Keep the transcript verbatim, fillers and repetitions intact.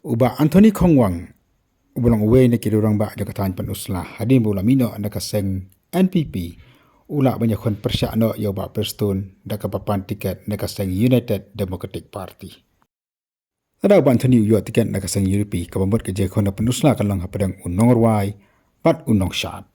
U Bah Anthony Khongwang, uba long uwei na ki rangbah jong ka thaiñ Pynursla, hadien ba u la mih noh na ka seng N P P, u lah ban ïakhun pyrshah noh ïa u Bah Prestone da kaba pan tiket na ka seng United Democratic Party. Lada u Bah Anthony u ïoh tiket na ka seng U D P, kaba mut ka jingïakhun na Pynursla kan long hapdeng u nongrwai bad u nongshad.